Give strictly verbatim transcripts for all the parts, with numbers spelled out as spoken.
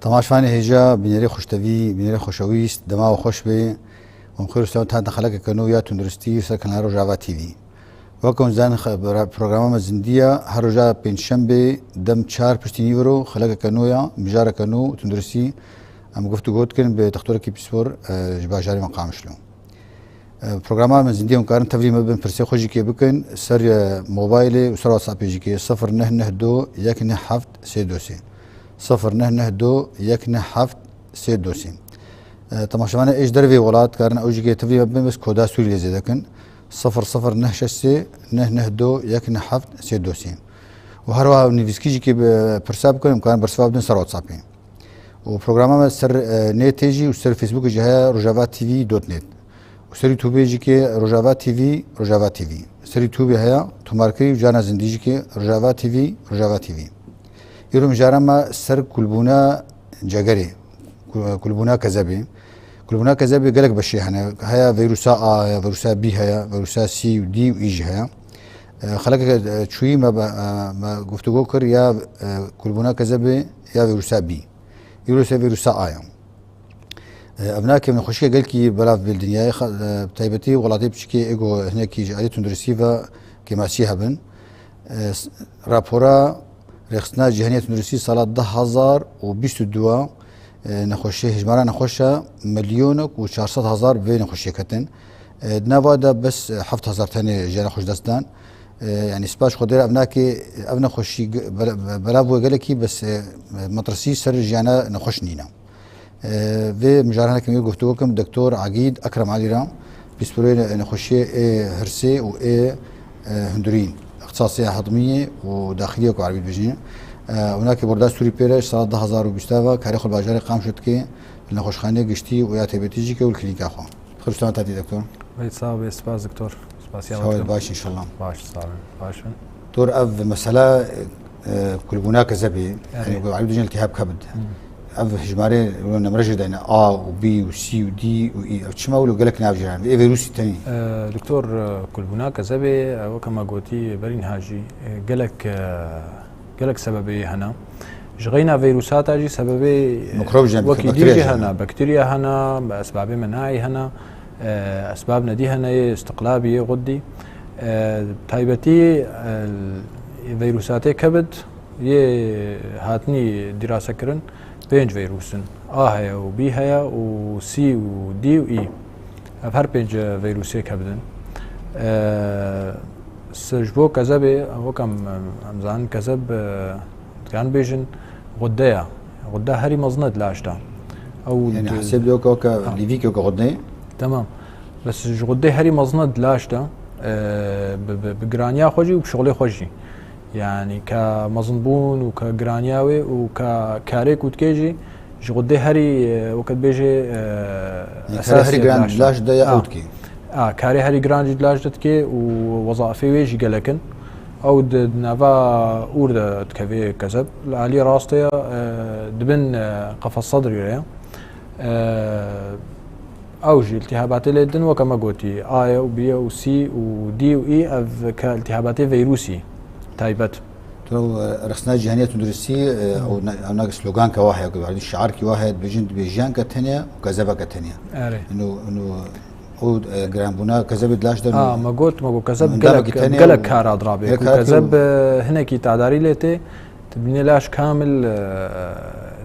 Temaşevanê hêja, bînerê xweştevî, bînerê xweşewîst, dema we xweş be. Em xêr û selamet hatin xelekeke nû ya tunduristî ser kanala Rojava T V. Weke hûn zanin xe-, bra-, programa me zindî ya, her roja pêncşembê dem çar piştî nîviro xelekeke nû ya, mijareke nû tunduristî em guftûgo dikin bi textorekî pîspor, e, ji bajarê me Qamişlo. E, programa me zindî hûn karin tevlî me bin, pirsê xwe jî kê bikin ser, e, mobaylê û ser WhatsAppê jî kê sifir neh neh du yek neh heft sê du sê. Sifir neh neh du yek neh heft sê du sê. E, temaşevanê ê ji dervê welat karin ew jî kê tevlî me bin, bes koda Sûrî lê zêde kin. Sifir sifir neh şeş sê neh neh du yek neh heft sê du sê. Û her wiha nivîskî jî kê bi pirsa bikin, em karin bersiva bidin ser WhatsAppê. Û programa me ser, e, netê jî û ser Facebookê jî heye, Rojava T V dot net. Û ser YouTubeê jî kê Rojava T V, Rojava T V. Ser YouTubeê heye, tomarkirî û carna zindî jî kê Rojava T V, Rojava T V. Îro mijara me ser kulbûna cegerê, ku-, kulbûna kezebê. Kulbûna kezebê gelek beşê hene. Heye veyrusa A heye, veyrusa B heye, veyrusa C û D û E jî heye. E, xeleke, e, çûyî me be-, e, me guftûgo kir ya, e, kulbûna kezebê ya vîrusa B. Îro se vîrusa A ya. E, ev nake nexweşiya gelkî belav bi dinyayê xe-, e, taybetî welatê biçûkê ê ku hinekî ji alî tunduristî ve kêmasî hebin. E, s-, rapora Rêxistina Cîhanî ya Tunduristî sala du hazar û bîst û du, e, nexweşê, hejmara nexweşa milyonek û çar sed hezar bi vê nexweşiyê ketin. E, di nava de bes, e, heft hezar tenê jiyana xwe ji dest dan. E, yanî spas Xwedê re ev nake, ev nexweşî ge-, bela-, belav bûye gelekî, bes, e, metirsî ser jiyana nexweş nîne. E, vê mijaran hekim wê guftûgo kim Doktor Agîd Ekrem Alî re, pîsporê nexweşiyê ê hirsê û ê, e, hundurî, îxtisasê hedmiyê û daxiliyê ku erebî dibêjin. E, winakê borda Sûrî pê re ji sala du hazar û bîst ve karê xwe li bajarê Qamişlo dike, li nexweşxaneyê giştî û ya taybetî jî ke û li klînîka xwe. Xêr û selamet hatî doktor. Bê, sax bê, spas doktor. Spasiya we dikim. Baş inşallah. Baş, sax bin. Baş bin. Doktor, ev mesela, e, kulbûna kezebê, erê, yanî ku erebî dibêjin iltihab kebid. Hmm. Ev hejmarê nemre jê dayne A û B û C û D û E. Ev çima wilo gelek nav jê re? Vê vîrusî tenê. E, doktor, e, kulbûna kezebê, e, weke me gotî berî niha jî, e, gelek, e, gelek sebebê hene. Ji xeyna vîrusata jî sebebê, e, mikrop jî hene, wekî dî jî hene, bakterya jî hene, bakterya hene, esbabê menayî hene, e, esbab nedî hene yê istiqlabî yê xuddî. E, taybetî, e, vîrusatê kebid yê hatinî dîrasekirin pênc vîrus in. A heye û B heye û C û D û E. Ev her pênc vîrusê kebidin. E, se-, ji bo kezebê, wek em, em zanin kezeb, e, dikarin bêjin, xudde ya. Xudde herî mezin e di laş de. Ew yanî di-, hesêb de weke, weke ha, lîvîk weke xudde. Tamam. Bes ji xudde herî mezin e di laş de, e, bi, bi, bi giraniya xwe jî û bi şixulê xwe jî. Yanî ke mezinbûn û ke giraniya wê û ke karê ku dike jî ji xudê herî, e, weke dibêje, e, esasî ye di laş de. Yanî karê herî giran di laş de ya ew dike. A, karê herî giran jî di laş de dike û wezafê wê jî gelek in. Ew di, di nava ûr de dikeve kezeb. Li alî rastê ye, e, di bin, e, qefes sedrî re ye. E, Ew jî iltîhabatê lê din, weke me gotî, A ye û B ye û C û D û E, ev ke iltîhabatê vîrusî taybet. Tu, e, Rêxistina Cîhanî ya Tunduristî, e, hmm, ew ne-, ew nake sloganke wa heye, ku şiarkî wa heye, dibêjin, dibê jiyanke tenê û kezebeke tenê. Erê. Ino, ino, ew, e, giranbûna kezebê di laş de. A, me got, me got, kezeb gelek, gelek kar a dirabê. Gelek kar a dirabê. Ku kezeb, e, hinekî tadarî lê tê, tu dibînî laş kamil, e,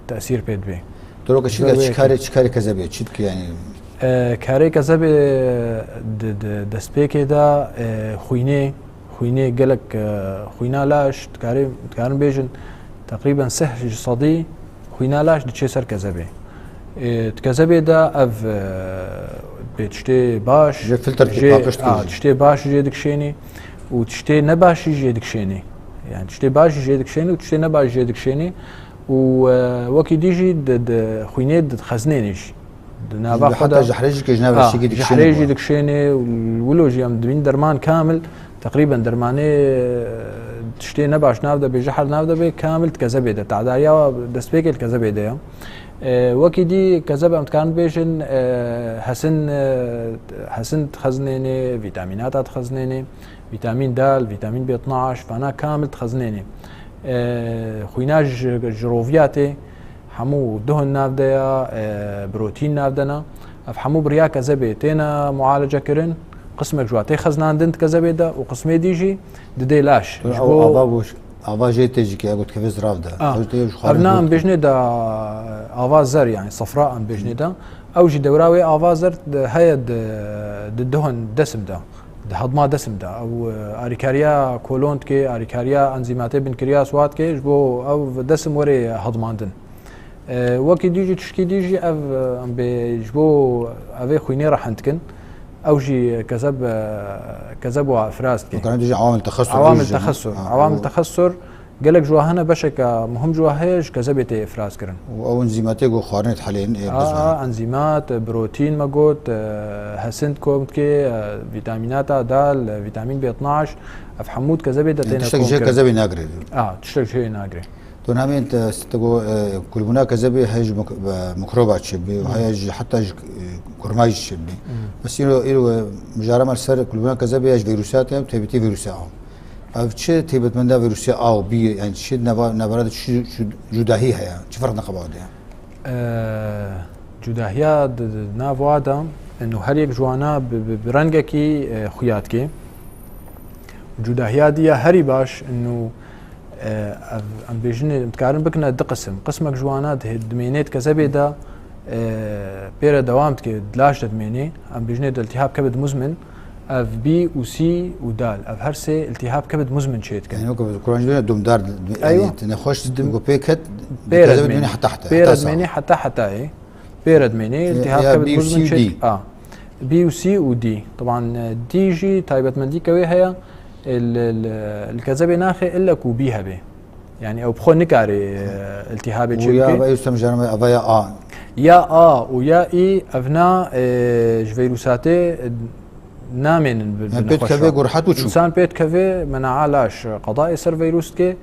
tesîr pê dibê. Doroka çi, çi karê, çi karê kezebê, çi dike yanî? E, karê kezebê di, di destpêkê de, e, xwînê, xwînê gelek, e, xwîna laş, dikarê, dikarin bêjin, teqrîben sih ji sedî xwîna laş diçe ser kezebê. E, di kezebê de ev, e, bê tiştê baş, jê filtre dike, jê, paqij dike, a, jê tiştê baş jê dikişênî û tiştê nebaş jî jê dikişênî. Yani tiştê baş jî jê dikişênî û tiştê nebaş jê dikişênî. Û, e, wekî dî jî di, di xwînê dixezinênê jî. Di nava xwe de. Heta jehrê jî ke ji nav re, a, şikî dikişêne, jehrê jî dikişêne û wilo jî em dibîn derman kamil, teqrîben dermanê, e, tiştê nebaş nav de bê, jehr nav de bê, kamil di kezebê de. Tedariya destpêkê li kezebê de ye. E, wekî dî kezeb em dikarin bêjin, e, hesin, e, hesin dixezinêne, vîtamînata dixezinêne. Vîtamîn D, vîtamîn B itnaş, vana kamil dixezinênê. E, xwîna ji, ji roviyatê, Hemû duhun nav de ya, e, brotîn nav de ne. Ev hemû bi riya kezebê têne mualece kirin. Qismek ji wa tê xeznandin di kezebê de û qismê dî jî didê laş. Ji Ew bo ava bû, ava jê tê jî ke got kevê zirav de. Ah, Ew jî tê ji xwarin ev na em got. Bêjinê de ava zer, yani safra em bêjinê de. Ew jî dewra wê ava zer de heye di, di duhun desim de. Di hedma desim de. Ew, e, arîkariya kolon dike, arîkariya enzîmatê binkiriya swat dike, ji bo ew desim were hedmandin. E, wekî dî jî, tişkî dî jî ev, e, em bê ji bo evê xwînê re hind dikin. Ew jî kezeb, e, kezeb wa ifraz dike. Wekaran dî jî awamil texesur, Awamil ew jî. Texesur. Ha, Awamil û texesur gelek ji wa hene, beşeke muhim ji wa heye, ji kezebê tê ifraz kirin. Û ew enzîmatê ku xwarinê dihelên, ê, A, bizû. A, enzîmat, e, protein me got, e, hesin kom dike, e, vîtamînata dal, e, vîtamîn B itnaş, ev hemû di kezebê de Yani têne tiştek kom jê kirin. Kezebê nagirê. A, tiştek jê nagirê. Tu namên te, te got, e, kulbûna kezebê heye ji mik-, e, mikroba çêbî, Hmm. heye ji heta ji, e, kurmay jî çêbî. Hmm. Bes îro, îro, e, mijara me li ser kulbûna kezebê ya ji vîrusa tê, taybetî vîrusa A. Ev çi taybetmenda vîrusa A û B, yani çi nava-, navara de çi, çi cudahî heye, çi ferq neqeba de? E, cudahiya di, di nav wa de, eno her yek ji wana bi, bi, bi rengekî, e, xuya dike. Cudahiya diya herî baş, eno, e, ev, em bêjinê, em dikarin bikine du qisim. Qismek ji wana di, dimênê di kezebê de, e, pê re dewam dike, di laş de dimênê. Em bêjinê di iltihab kebid muzmin. Ev B û C û dal. Ev her sê iltihab kebid muzmin çê dikin. Yani weke Kur'an jî domdar, Eywa. Yani nexweş Dim-, ku pê ket, pê re kezebê dimênê. Dimênê heta heta, Pê re heta sawa. Dimênê heta hetayê. Pê re dimênê, Ya, iltihab ya kebid B û C muzmin û çê D. dik-, A. B û C û D. Taban, e, D jî taybetmendî ke wê heye, e, li, li, li kezebê naxê ille ku B hebe. Yani ew bi xwe nikare, e, iltihabê Û çê ya bike. Eva, êrûsa mijarime, eva ya A. Ya A û ya E, evna, e, ji vîrusatê, e, namênin bi, Em bi pê dikeve nexweşa. Gu rehet û çû. Însan pê dikeve, mena'a laş qedayê ser vîrus dike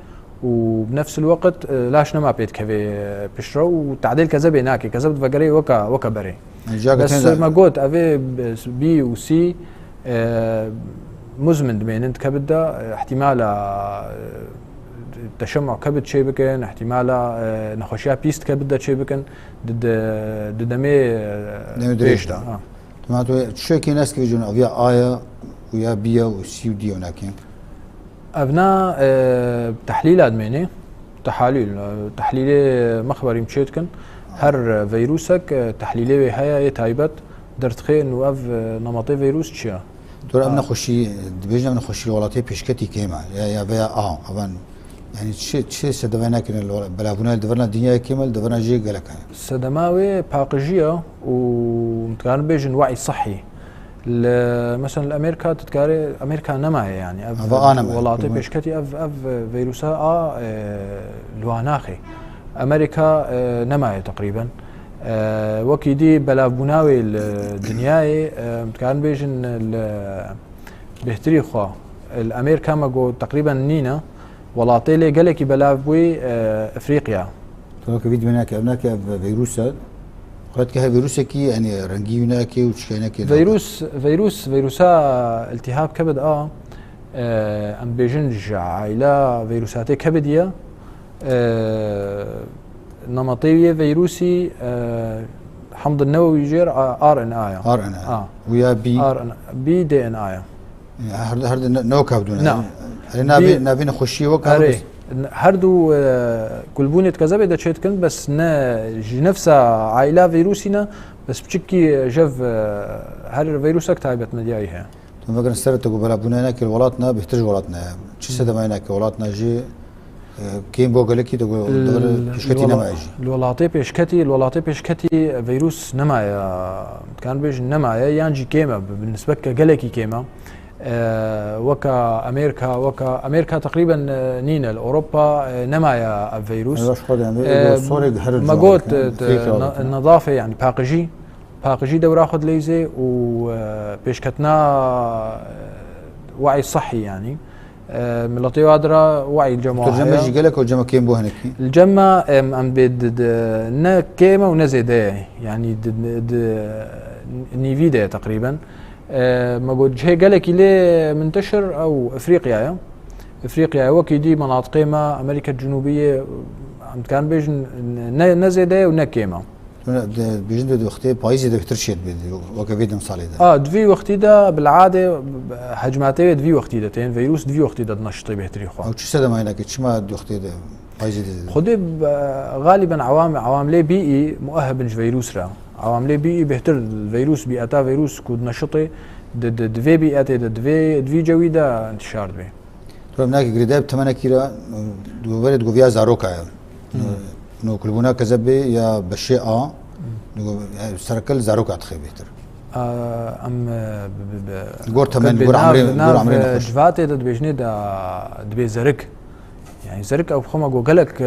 û bi nefs el-weqt, e, laş nema pê dikeve, e, piştre û tadêl kezebê nake. Kezeb divegerê weka, weka berê. Bes me got, ev ê B û C, e, muzmin dimênin di kebid de, e, ihtimala, e, teşemû kebid çê bikin, ihtimala, e, nexweşiya pîs di kebid de çê bikin, di, di, di demê, e, Demê pêş dirêj de. Ha. Dema tu çi şekî neskivî cûn, ev ya A ya û ya B ya û C û D ya nake? Evna, e, tehlîla dimênê. Tehalîl, e, tehlîlê mexberîm çê dikin. Her vîrusek, e, tehlîlê wê heye, yê taybet derdixe û ev, e, nematê vîrus çi ye? Dor ev Ha. nexweşî, dibêjin ev nexweşî li welatê pêşketî kêm e. Ya, ya veya A, evan, yani çi, çi sedemê nekirin li wela-, belavbûna li deverna dinyayê kêm e, li deverna jê gelek heye. Sedema wê paqijî ye û dikarin bêjin we'î sihî. Li, mesela li Amerîka, tu dikarî, Amerîka nemaye yani. Ev Ava A nemaye, welatê kurban. Pêşketî ev, ev vîrusa A, e, li wan naxê. Amerîka, e, nemaye teqrîben. E, wekî dî belavbûna wê li dinyayê, e, dikarin bêjin li bêhtirî xwe. Li Amerîka me got teqrîben nîne. Welatê lê gelekî belav bûyî, e, Efrîqya. Weke vî dimênake, ev nake ev vîrus e. Xwedke her vîrusekî, yani rengî wî nake û çikaneke nake. Vîrus, vîrus, vîrusa iltihab kebid A, e, em bêjin ji aîla vîrusatê kebidî ye. E, nematê wî yê vîrusî, e, hemd newewî jêr, a, R N A ya. R N A. A. Û ya B? R N A, B D N A ya. Her, her ne, ne wek hevdû ne. Na. Erê navê, B-, navê nexweşiyê wek Erê, hevdû. Her du, e, kulbûnê di kezebê de çê dikin, bes ne ji nefsa aîla vîrusî ne, bes piçikî jev, e, her vîrusek taybetmendiyayî heye. Tu vekirin ser te ku belavbûna nake li welat ne, bêhtir ji welat ne. Çi sedemê nake welat ne jî, e, kêm bo gelekî te ku L-, dever pêşketî li wela-, nemaye jî. Li welatê pêşketî, li welatê pêşketî vîrus nemaye, dikarin bêjin nemaye, yan jî kêm e, bi, bi nisbetke gelekî kêm e. E, weka Amerîka, weka Amerîka teqrîben, e, nîne, li Ewropa, e, nemaye ev vîrus. Ev xwe de, em E, sorê her me got, cihê, e, Efrîka ne-, got. Nedafê, yani paqijî, paqijî dewra xwe dileyzê û, e, pêşketina, e, we'î sihî, yani, e, miletê wa dira we'î cema Tu cem heye. Jî gelek û cema kêm bû hinekî? Li cema, em, em bê di, di, ne kêm e û ne zêde ye. Yani di, di, di nîvî de ye teqrîben. E, me got cihê gelekî lê minteşir ew Efrîqya ye. Efrîqya ye. Wekî dî menatiqê me, Amerîka Cinûbî ye, Dikarin bêjin ne, ne zêde ye û ne kêm e. Dibêjin di wextê payîzê de bêhtir çêdibe weke vê demsalê de. A, di vî wextî de bil'adê hecmatê wê di vî wextî de tên, vîrus di vî wextî de dineşitê bêhtirî xwe. Ew çi sedemayî nake, çima di wextê de payîzê de? Xwedê, e, galiben ewam, ewamlê bîî mueheb in ji vîrus re. Ewamlê bîî bêhtir vîrus, bîeta vîrus ku dineşitê di, di, di vê bîetê de, di vê, di vî cewî de intişar dibe. Tu em nake girêdayî bi temenekî re, di goverê di goviya zaroka ye. Hmm. No kulbûna kezebê ya beşê A, Hmm. di go-, ya sereke li zaroka dixê bêhtir. A, em, e, bi, bi, bi, Gor temen, bi gor nav, emrê, bi gor nav, emrê e, nexweş. Civatê de dibêjinê de dibê zerik. Yani zerik ew xwe me got gelek, e,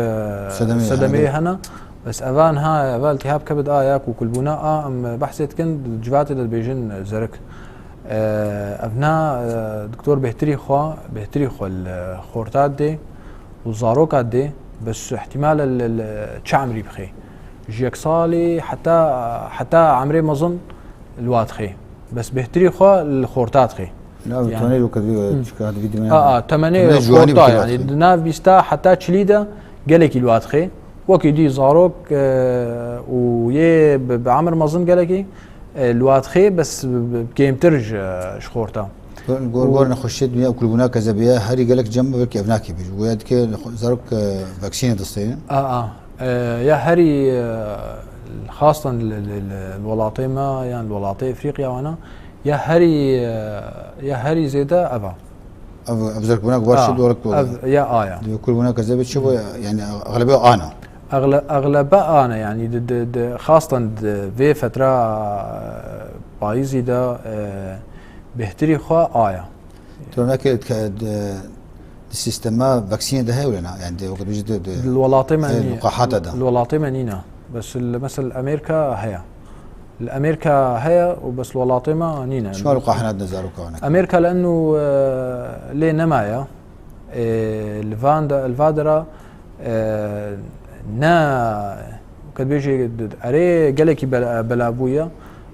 Sedemê, sedemê hene. hene. Bes eva niha, eva iltihab kevt a ya ku kulbûna A, em behsê dikin, di civatê de dibêjin zerik. E, ev na, e, doktor bêhtirî xwe, bêhtirî xwe li xorta dê û zaroka dê, bes ihtimal e li, li çi emrî bixê. Ji yek salî heta, heta emrê mezin li wa dixê. Bes bêhtirî xwe li xorta dixê. Na, Yani- tonê weke vî, Hmm. çika di vî dimê A, a, temenê temenê ciwanî xorta bi yani. Di nav bîsta heta çilî de gelekî li wa dixê. Wekî dî zarok, e, û yê bi, bi emir mezin gelekî, e, li wa dixê, bes bi, bi kêmtir ji, ji xorta. Gor, gor, Û- gor nexweşiyê dinya kulbûna kezebê ye, herî gelek cem belkî ev nakê bîr. Goya dike zarok, e, vaksînê disteynin. A, a. E, ya herî, e, xastan li, li, li, li welatê me yan li welatê Efrîqya wana, ya herî, e, ya herî zêde ev a. Ev, ev zerkbûna ku baş A, şi dorek ev ya a ya. Di kulbûna kezebê çi bû, yani, exlebe ana. Egle-, exlebe ana, yani, di, di, di, xastan di vê fetra, e, payîzî de, e, bêhtirî xwe a ya. Tu nake ke di, di sîstema vaksînê de heye wele na? Yani, di, wekî tu jî di, di, Li welatê me e, nîne. Li qahata de. Li welatê me nîne. Bes li, mesela, Amerîka heye. Li Amerîka heye û bes li welatê me nîne. Çima li qahina de zaroka wana? Amerîka li enu, e, lê nemaye. E, li van de, li va de ra, e, ne, ke dibêjê, erê gelekî bela-, bela bûye,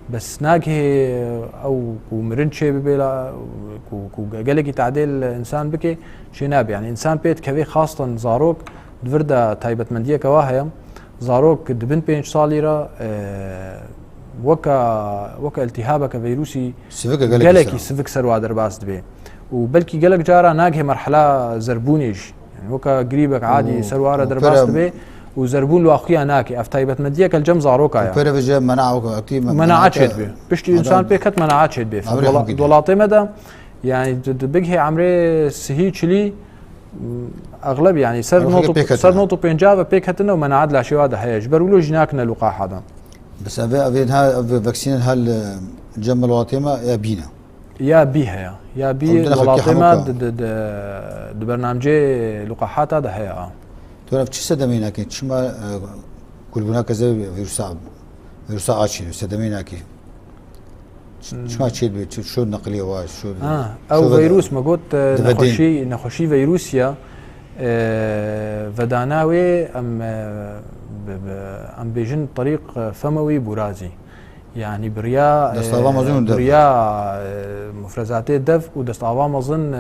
bes nagihê ew ku mirin çê bibe la, ku, ku gelekî tadê li însan bike, çê nabe. Yani însan pê dikeve xastan zarok, di vir de taybetmendiyeke wa heye. Zarok di bin pênc salî re, e, weka, weka iltihabeke vîrusî Sivike gelekî gelekî ser. sivik ser wa derbas dibe. Û belkî gelek cara nagihê merhela zerbûnê jî. Yani weka grîbek adî Û, ser wa re û derbas pere dibe û zerbûn li wa xuya nake. Ev taybetmendiyeke li cem zaroka ye. Pere vêce mena weka aktî me-, Menaat menaate çêdibe. Piştî adam însan pê ket menaat çêdibe. Emrê Dola-, hemkî de. Dolatê me de, yani di, di bigihê emrê sihî çilî, m, exleb yani ser Ew not û, xelkê pê ketin ser ha. not û pêncah ve pê ketine û menaat laşê wa de heye. Ji ber wilo jî nakine luqaha de. Bes ev, ev ha, ev vaksînên ha li cem welatê me ya bîne. Ya bî heye. Ya bî Ew dine xelkê welatê me hemûka. di, di, di, di bernamcê luqahata de heye a. Tu ev çi sedemê nake? Çima, e, kulbûna kezebê vîrusa, vîrusa A çêne? Sedemê nake. Ç-, Hmm. çima çêdibe? Çi, şo neqiliye wa, şo, Ha, şo ew ve-, vîrus me got, e, di vedê. nexweşî, nexweşî vîrusî ye. E, vedana wê em, e, bi, bi, em bêjin terîq, e, femewî burazî. Yani biriya, Destava e, mezin û dev. biriya, e, mufrezatê dev û destava mezin, e,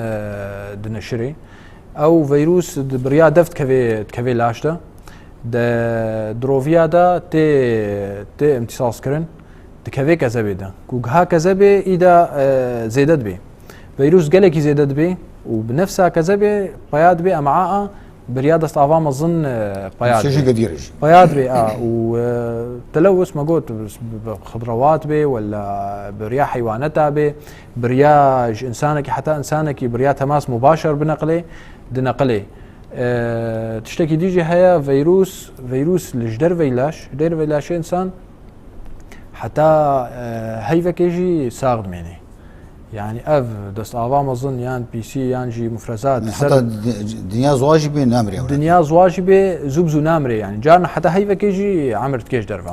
dineşirê. Ew vîrus di biriya dev dikevê, dikevê laş de. Di diroviya de tê, tê imtîsas kirin, dikevê kezebê de. Ku giha kezebê î de, e, zêde dibe. Vîrus gelekî zêde dibe û bi nefsa kezebê peya dibe, em a, a, biriya destava mezin, e, peya Şeşin dibe. Gedirî jî. Peya dibe, a, û, e, telewis me got, bi, bi xidrawat bê, wela biriya heywaneta bê, biriya ji însanekî heta însanekî, biriya temas mubaşer bineqilê, dineqilê. E, tiştekî dî jî heye, vîrus, vîrus li ji derveyî laş, derveyî laşê însan heta, e, heyvekê jî sax dimêne. Yani ev destava mezin yan pîsî yan jî mufrezat Yani ser heta di-, dinya ziwa jî bê namrê ew. Dinya ziwa jî bê zû bi zû namrê yani. Carna heta heyvekê jî emir dikê ji derve.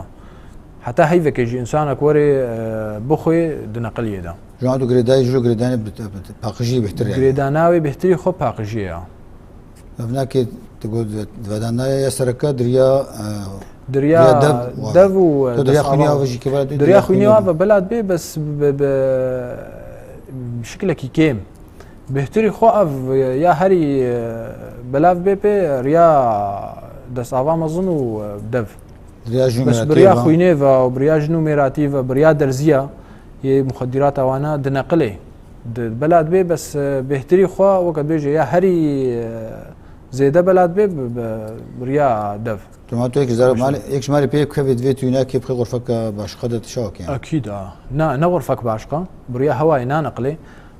Heta heyvekê jî însanek were, e, bixwe dineqiliyê de. Ji wan tu girêdayî, ji girêdanê bi, bi, paqijî bêhtir yani. Girêdana wê bêhtirî xwe paqijî ye. Ev nake tu got di vedana ya sereke diriya, e, Diriya diriya dev wa. dev û, e, Tu diriya destava xwînî ava jî kevara dê diriya diriya xwînî xwînî ava. ava bela dibe bes bi, bi şiklekî kêm. Bêhtirî xwe ev ya herî, e, belav bê pê riya Destava mezin û, e, dev. Biriya jin û Bes mêratiyê biriya va. Xwînê ve û biriya jin û mêratî ve, biriya derziya yê muxedirata wana dineqilê. Di bela dibê, bes, e, bêhtirî xwe weke dibêje ya herî, e, zêde bela dibê bi, bi biriya dev. Tu ma tu yek ji zarok malê, yek ji malê pê kevê divê tu yînakê bixê xurfeka başqa de tişawkê. Ekîd a. Na, ne xurfek başqa. Biriya hewayê naneqilê.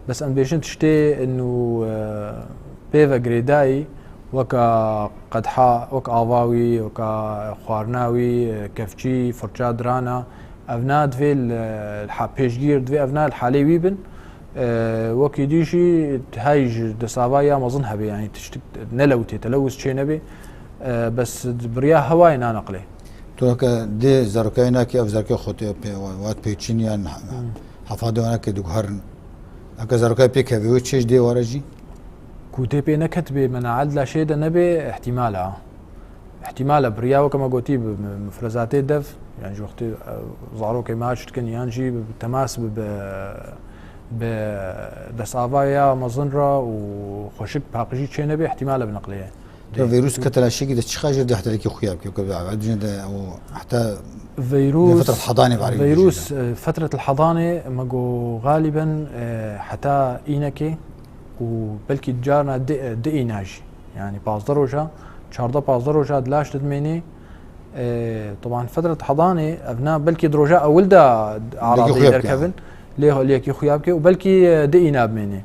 Bes em bêjin tiştê nû, e, pê ve girêdayî weka qedha, wek ava wî, weka xwarina wî, e, kevçî, firça dirana. Evna divê li, li ha-, pêşgîr divê evna li halê wî bin. E, wekî dî jî hey ji destava ya mezin hebe, yanî tiştik nelewitê, telewuz çê nebe. E, bes biriya hewayê naneqilê. Tu heke dê zarokayê nakî ev zarokê xwe tê pê, wat pêçin yan hefa dê wana ke diguherin. Heke zarokayê pê kevê wê çê ji dê ware jî? Ku tê pê neketibê, menael di laşê de nebê, ihtimal a. Ihtimal e, biriya weke me gotî bi mi-, mifrezatê dev, yan jî wextê, e, zarokê me aç dikin, yan jî bi, bi temas bi, bi, bi destavaya mezin re û xweşik paqijî çê nebê, ihtimal e bineqlê. Tu vîrus kete laşekî de çiqa jê de heta lekî xuya bike, ku bi evdîne de û heta Vîrus, fetra hedanê var vîrus, e, fetret hedanê me got galiben, e, heta înekê û belkî carna di, di îna jî. Yani pazdeh roja, çardeh pazdeh roja di laş de dimênê. E, taban fetret hedanê, ev na belkî di roja ewil de aradê derkevin. Lê, lê yekî xuya bike û belkî, e, di îna bimênê.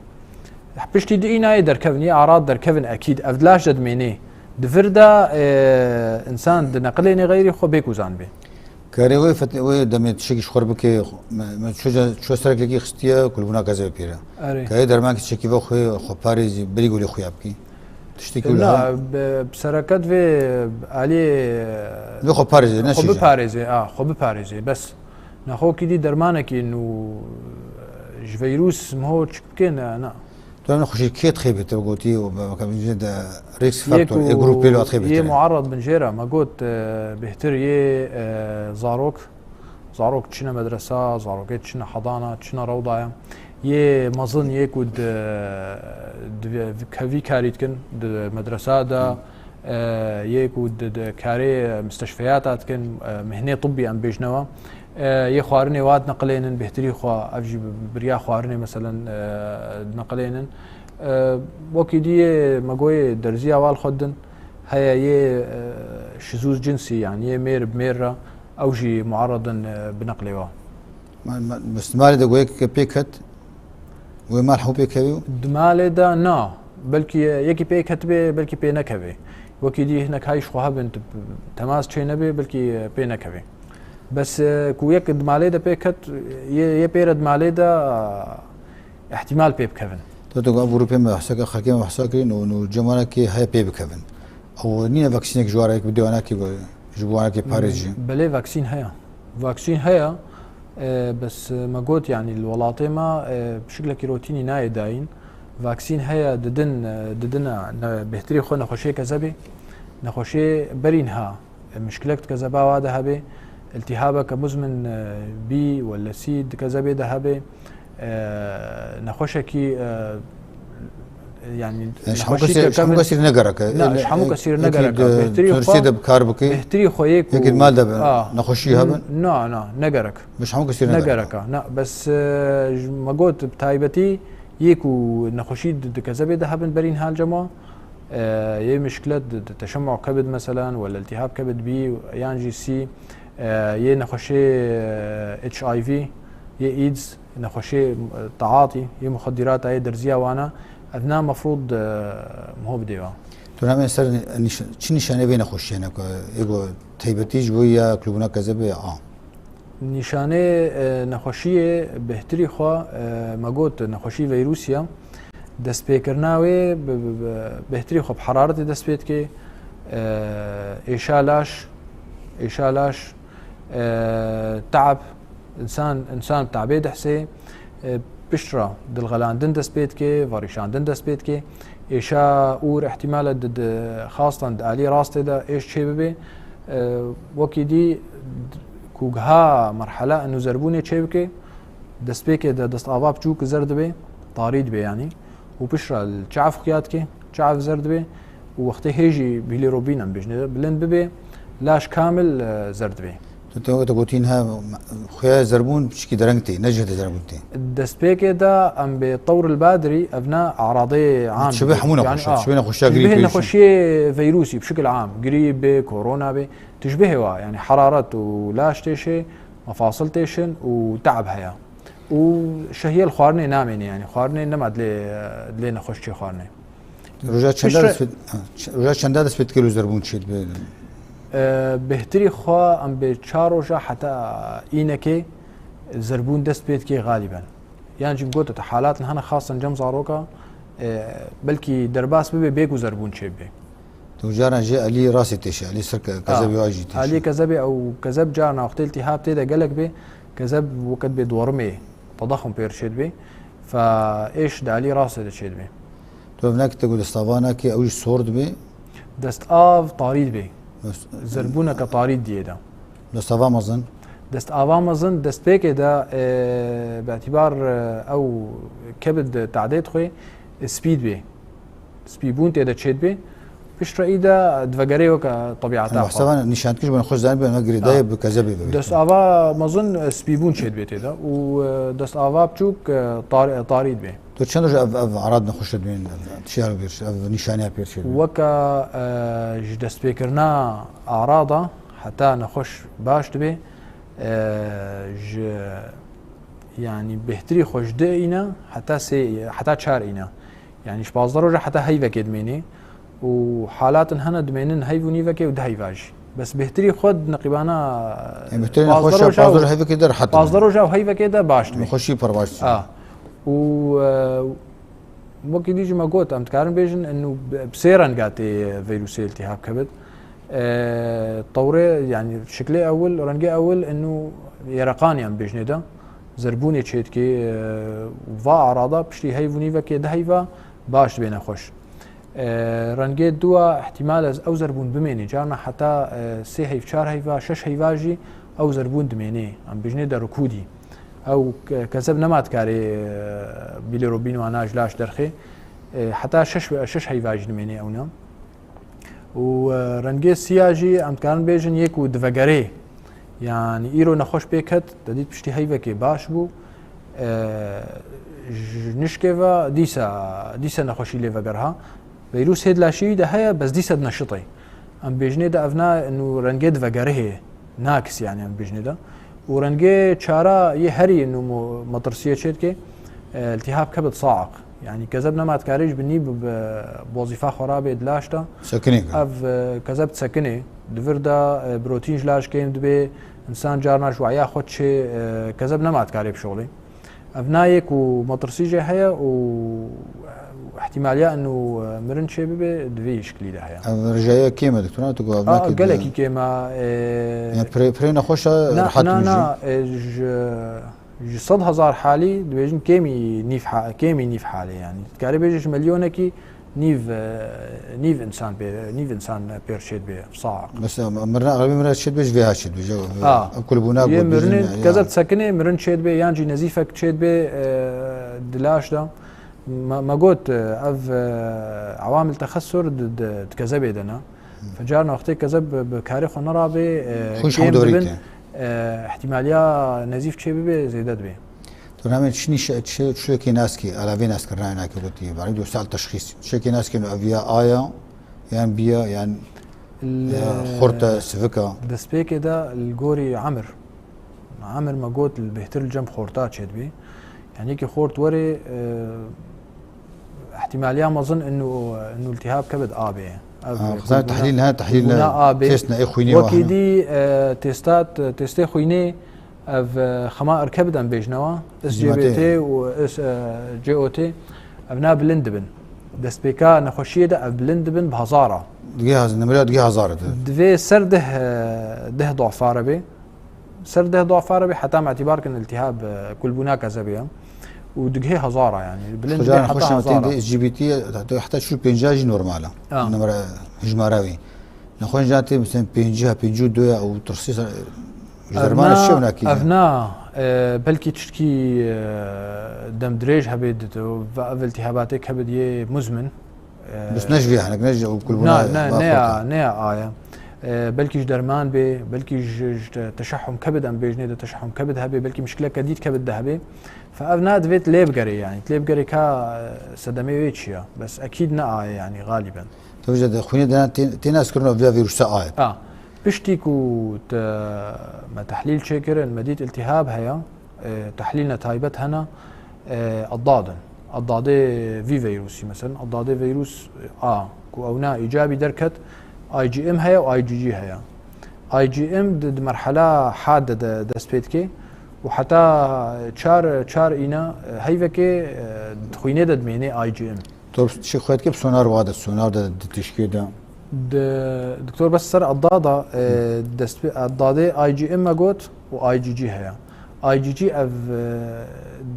Piştî di înayê derkevin, yê arad derkevin ekîd. Ev di laş de dimênê. Di vir de, e, însan di neqilênê xeyrî xwe bê ku zanibê. Karê wê fet-, wê demê tiştekî ji xwe bike, me, me çû ca, çû serek lekî xistiye, kulbûna kezê pêre. Erê. Karê dermankî çekî ve xwe, xwe parêzî, berî golê xwe ya bikî. Tiştekî wila Na, heye? Bi, bi sereket vê aliyê Vê xwe parêzê, ne xwe çû ca. Biparêzê, a, xwe biparêzê. Bes. Nexwe kî dî dermanekî nû ji vîrus miho çik bikê, ne, ne. Tu em xweşî kê dixê bê, te gotî û be-, be-, de risk Yê factor, ku ê grûpê li wat xê yê bêtir e. Muarred bin jê re, me got, e, bêhtir yê, e, zarok, zarok çine medresa, zarokê çine hedana, çine rewdaya. Yê mezin, yê ku di, di, di kevî karî dikin, di medresa de, e, yê ku di, di karê misteşfeyata dikin, e, mihnê tibbî em bêjnewa. E, yê xwarinê wa dineqilênin, bêhtirî xwe, ev jî bi, bi biriya xwarinê, meselen, e, dineqilênin. E, wekî dî yê me goyê derziya wa li xwe didin, heye yê, e, şizûz cinsî, yani yê mêr bi mêr re, ew jî muarredin, e, bineqlê wa. Ma, ma, bes di malê de goyek ke pê ket, wê mal hew pê kevî û? Di malê de na. Belkî yekî pê ketibê, belkî pê nekevê. Wekî dî hinek hay ji xwe hebin, tu temas çê nebê, belkî pê nekevê. Bes, e, ku yek di malê de pê ket, yê, yê pê re di malê de, e, ihtimal pê bikevin. Tu, tu, ev grûpê me behsa kir, xelkê me behsa kirin û, û cemarekê heye pê bikevin. Ew nîne vaksînek ji wan re yek bi dê wana kî, ji bo wana kî parêz jî? Belê vaksîn heye. Vaksîn heye. E, bes, e, me got, yani, li welatê me, e, bi şiklekî rotînî nayê dayîn. Vaksîn heye, didin, e, didine, ne, bêhtirî xwe nexweşiyê kezebê. Nexweşiyê berî niha, e, mişkilek di kezeba wa de hebe. Îltîhabeke muzmin, e, bî, wele sî di kezebê de hebe. E, nexweşekî, e, yani, Yani ji hemû nexweşî kesî, ji hemû kevin kesî re ne gerek e. Na, ji hemû kesî re ne gerek e. Bêhtirî xwe, de bi kar bikî. Bêhtirî xwe yê ku Yekî mal de be, a, nexweşî hebin. Na, na, ne gerek. Ji hemû kesî re ne Ne gerek. Gerek e. Na, bes, e, ji me got, bi taybetî yê ku nexweşî di, di kezebê de hebin berî niha li cem wa, e, yê mişkilet di, di teşemû kebid meselen, wele iltîhab kebid bî, yan jî sî, e, yê nexweşê, e, H I V, yê AIDS, nexweşê, e, taatî, yê muxedirata, yê derziya wana, ev na mefrûd, e, miho bidê wa. Tu namê ser nîş-, çi nîşanê vê nexweşiyê ne ku ê ku taybetî ji bo ya kulbûna kezebê ya a? Nîşanê, e, nexweşiyê bêhtirî xwe, e, me got nexweşî vîrusî ya. Destpêkirina wê bi, bi, bi, bêhtirî xwe bi heraretê dest pê dike, e, êşa laş, êşa laş, e, te'b, însan, însan bi te'bê dihsê, e, pişt re dilxelandin dest pê dike, verîşandin dest pê dike, êşa ûr ihtimale di, di, xastan di alî rastê de êş çê bibe, e, wekî dî d-, ku giha merhela enûzerbûnê çê bike, destpêkê de destava biçûk zer dibe, tarî dibe yanî, û piştre li çav xuya dike, çav zer dibe, Wextê hê jî bilîrobîn em bêjinê bilind bibe, laş kamil, e, zer dibe. Tu te wekî gotî niha xuya zerbûn piçkî dereng tê, ne cihê zerbûn tê. Destpêkê de em bê tewr li badirî, ev ne aradeyê am Tişbê dibe. Hemû Yani, nexweşiya, a, tişbê nexweşiya tişbê girî pêşî. Nexweşiyê veyrûsî, bi şikil am, girî bê, korona bê, tişbê hêwa, yani heraret û laş têşê, mefasil têşin û te'b heye. Û şehiyê li xwarinê namêne, yani xwarinê nema dilê, dilê nexweş çê xwarinê. Roja çenda Piştre- dest pê, ha, ç-, roja çenda dest pê dike û zerbûn çê dibe? E, bêhtirî xwe em bê çar roja heta înekê zerbûn dest pê dike xaliben. Yan jî gote te halatên hene xasen cem zaroka, e, belkî derbas bibe bê ku zerbûn çê bibe. Tu caran jê alî rastê têşe, alî ser ke-, Ha, kezebê wa jî têşe. Alî kezebê ew kezeb carna wextê iltîhab tê de gelek bê, kezeb wekî bê dorimê, tedaxum pêr çê dibe. Fe êş di alî rastê de çê dibe. Tu ev nekî te ku destava nakî, ew jî sor dibe? Destav tarî dibe. Dest- Zerbûneke tarî diyê de. Destava mezin? Destava mezin, destpêkê de, e, bi îtîbar, e, ew kebid tadê dixwe, e, spî dibe. Spîbûn tê de çê dibe. Piştre î de divegerê weke tebiata Em xwe. Hesaba nîşankiş bin xwe zanî bin, me girêdayê Ha. bi kezebê bibîtin. Destava mezin, e, spîbûn çê dibe tê de û, e, destava biçûk, e, tar-, tarî dibe. Tu çend roj ev, ev arad nexweşe dibîn, ev tişiya pêr, ev nîşaniya pêr çê dibe? Weke, e, ji destpêkirina arada heta nexweş baş dibe, e, ji, yani bêhtirî xwe ji di îne heta sê, heta çar îne. Yani ji pazdeh roja heta heyvekê dimênê û halatên hene dimênin heyv û nîvekê û di heyva jî. Bes bêhtirî xwe di neqîbana, Em bêhtirî pazdeh nexweşa roja û pazdeh roja heyvekê de rehet pazdeh dibin. Roja û heyvekê de baş dibî. Nexweşî pir baş dibî. A. Û, e, wekî dî jî me got, em dikarin bêjin, inu bi, bi sê renga tê vîrusê iltîhab kebid. E, tewrê, yani şiklê ewil, rengê ewil, inu yereqanê em bêjinê de. Zerbûnê çêdikê, e, va arada piştî heyv û nîvekê di heyva baş dibê nexweş. E, rengê dua ihtimal ez ew zerbûn bimênî. Carna heta, e, sê heyv, çar heyva, şeş heyva jî ew zerbûn dimênê. Em bêjinê de rikûdî. Ew ke-, kezeb nema dikarê, e, bilîrobîn wana ji laş derxê. E, heta şeş, şeş heyva jî dimênê ewna. Û, e, rengê siya jî em dikarin bêjin yê ku divegerê. Yani îro nexweş pê ket, te dît piştî heyvekê baş bû. E, ji nişkê ve dîsa, dîsa nexweşî lê vegerha. Vîrus hê di laşî wî de heye, bes dîsa dineşitê. Em bêjinê de ev na, inu rengê divegerihê. Nakis, yani em bêjinê de. Û rengê çara yê herî nû mo-, metirsiyê çê dike, e, iltihab kebid saaq. Yani kezeb nema dikarê ji binî bi, bi wezîfa xwe rabê di laş de. Sekinê kir. Ev, e, kezeb disekinê. Di vir de, e, birotîn ji laş kêm dibe. Însan carna ji weya xwe diçê, e, kezeb nema dikarê bişoxlê. Ev nayê ku metirsî jê heye û ihtimaliya inu mirin çê bibe di vê şiklî de heye. Ev rijaya kêm e, doktor, tu ku ev A, nakê gelekî kêm e, e, Yani pirê, pirê nexweş e, na, rehet na, bû jî. Na, e, ji, ji sed hezar halî dibêjin kêmî nîv ha-, kêmî nîv halê yani. Dikarî bêjî ji milyonekî nîv, e, nîv însan pê, nîv însan pêr çêdibe saaq. Mesela mirina, erebî mirina çêdibe ji vê ha çêdibe, ji Ha. ev kulbûna Yê ku mirinê dizin, kezeb ya. Sekinê mirin çêdibe, yan jî nezîfek çêdibe, e, di laş de. Me, me got, e, ev, e, ewamil texesur di, di, di kezebê de ne. Fecar wextê kezeb bi, bi karê xwe nerabe, e, Xwîn ji kêm hemû dibin, derîte. E, ihtimaliya nezîf çê bibe zêde dibe. Tu namên çi nîşe-, çi, çi çekê naskî, alavê naskirina nakî gotî, barî dostal teşxîs. Çekê naskî no ev ya A ya, yan B ya, yan, L-, ya xort e, sivik e. Destpêkê de li gorî emir. Emir me got li bêhtir li cem xorta çêdibî. Yani ki xort were, e, ihtimaliya mezin inu, inu iltihab kebid A bê. Ev Ha, xizan kulbûna, tehlîl ne, tehlîl ne, kulbûna A bê. Test ne, ê xwînê Wekî wa hene. Dî, e, testat, testê xwînê, ev, e, xema erkebid em bêjnewa, S G B T Cîmatê. Û S, e, C O T, ev na bilind dibin. Destpêka nexweşiyê de ev bilind dibin bi hezara. Digê haz-, nimira digê hezara de. Divê ser deh, e, deh dofare bê. Ser deh dofare bê heta me îtibar kin iltihab, e, kulbûna kezebê ye. Û digihê hezara yani. Bilind Xwe dibê caran heta xweş hezara. Tê S G B T, heta, heta çû pênca jî normal e. Ha. Nimira hijmara wî. Nexweş caran tê, mesela, pêncî ha, pêncî û du ya û tirsî ser, ji dermana çi ew nakî? Ev na, e, belkî tiştkî, e, demdirêj hebê di, di, ve ev iltihabatê kebidiyê muzmin. Bes ne ji vê hinek, ne ji kulbûna. Na, ne, ne ya, ne ya aye. E, belkî ji derman bê, belkî ji, ji te-, teşehum kebid em bêjinê de teşehum kebid hebe, belkî mişkileke dît kebid de hebe. Fe ev na divêt lê bigerê yani. Lê bigerê ka e, sedemê wê çi ya. Bes ekîd ne aye yani galiben. Tabii de xwînê de tê-, têne ez kirina vê vîrusa aye. A, piştî ku te me tehlîl çêkirin, me dît iltihab heye, e, tehlîlne taybet hene, e, eddad in. Eddadê vî veyrûsî, mesela, eddadê veyrûs A, ku ew na îcabî derket, I G M heye û I G G heye. I G M di, di merhela had de, de dest pê dike û heta çar, çar îna, e, heyvekê, e, di xwînê de dimêne I G M. Tor şi xwedkê bi sonar wade, sonar de di tişkê de. Di, Doktor bes ser eddada, e, dest eddadê I G M me got û I G G heye. I G G ev, e,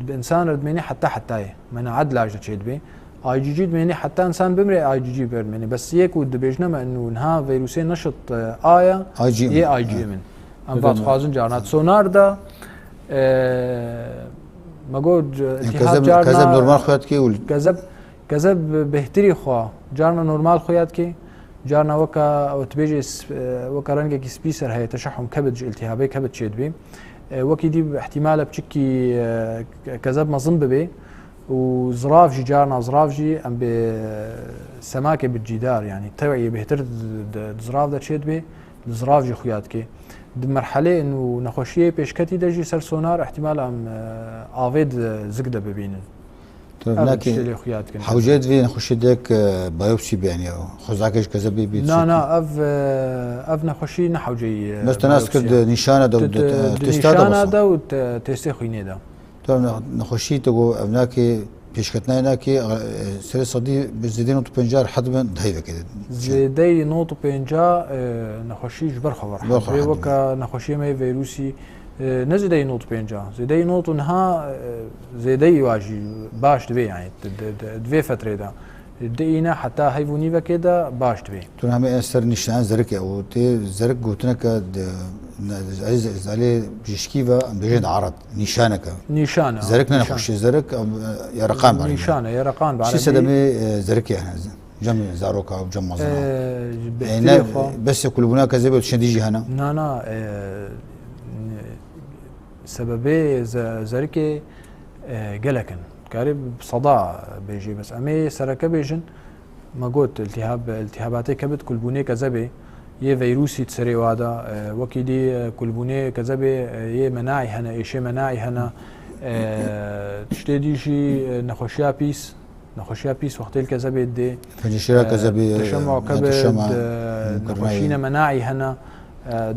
bi insan re dimêne heta hetayê. Mena edlaj de çê dibê. I G G dimêne heta insan bimrê I G G ber dimêne. Bes yê ku dibêjne me inu niha veyrûsê neşit, e, aya, I G M. Yê I G M in. Em va dixwazin carna. Sonar de, e, me got, iltihab carna. Kezeb normal xwe dike û. Kezeb Kezeb bêhtirî xwe, carna normal xuya dike, carna weka ew dibêje sp-, weka rengekî spî ser heye, teşehum kebid ji iltihabê kebid çêdibê. E, wekî dî ihtimal e piçikî, e, kezeb mezin bibe û zirav jî, carna zirav jî em bê semake bi cîdar, yanî teweyê bêhtir di, di, di zirav de çêdibê, di zirav jî xuya dike. Di merheleyên û nexweşiyê pêşketî de jî ser sonar ihtimal em, e, avê di zik de bibînin. Ev tiştê lê xuya dikin. Hewce divê nexweşî dek, e, biopsî bê, yanî xwezakê ji kezebê bê. Na, na, ev, e, ev nexweşî ne hewceyî, e, Mes te nas kir biopsiya. Di nîşana de û di, di, e, di testa de nîşana wisa. De û te-, testê xwînê de. Tu ev ne-, nexweşî te got ev nake pêşketinayê nake, e, serê sedî bi zêdeyî nod û pêncî rehet bin di heyvekê de. Zêdeyî nod û pêncî, e, nexweşî ji ber xwe ve rehet. Ber xwe rehet. Weke nexweşiyê me yê veyrûsî, E, ne zêdeyî nod û pêncî. Zêdeyî nod û niha, e, zêdeyî wa jî baş divê, yani di, di, di, di vê fetrê de. Di îne heta heyv û nîvekê de baş divê. Tu hemê ez ser nîşan zerik e û tê zerik gotineke di, ne, ez, ez alê bijîşkî ve em dibêjin di arad. Nîşaneke. Nîşan e. Zerik ne nexweşî, zerik, em, e, yereqan bari. Nîşan e, yereqan bari. Çi sedemê, e, zerik e, yani. Cem zaroka û cem mezina. E, ji bêhtirê xwe. Bes kulbûna kezebê û tiştên dî jî hene? Na, na, e, sebebê ze-, zerikê, e, gelek in. Karê bi seda bêjê, bes em ê sereke bêjin. Me got, iltihab, iltihabatê kebit kulbûnê kezebê, yê veyrûsî di serê wa de, e, wekî dî, e, kulbûnê kezebê, e, yê menaî hene, êşê menaî hene, e, tiştê dî jî, e, nexweşiya pîs, Nexweşiya pîs wextê li kezebê didê. Penceşêra kezebê, teşema kebid, nexweşîne menaî hene.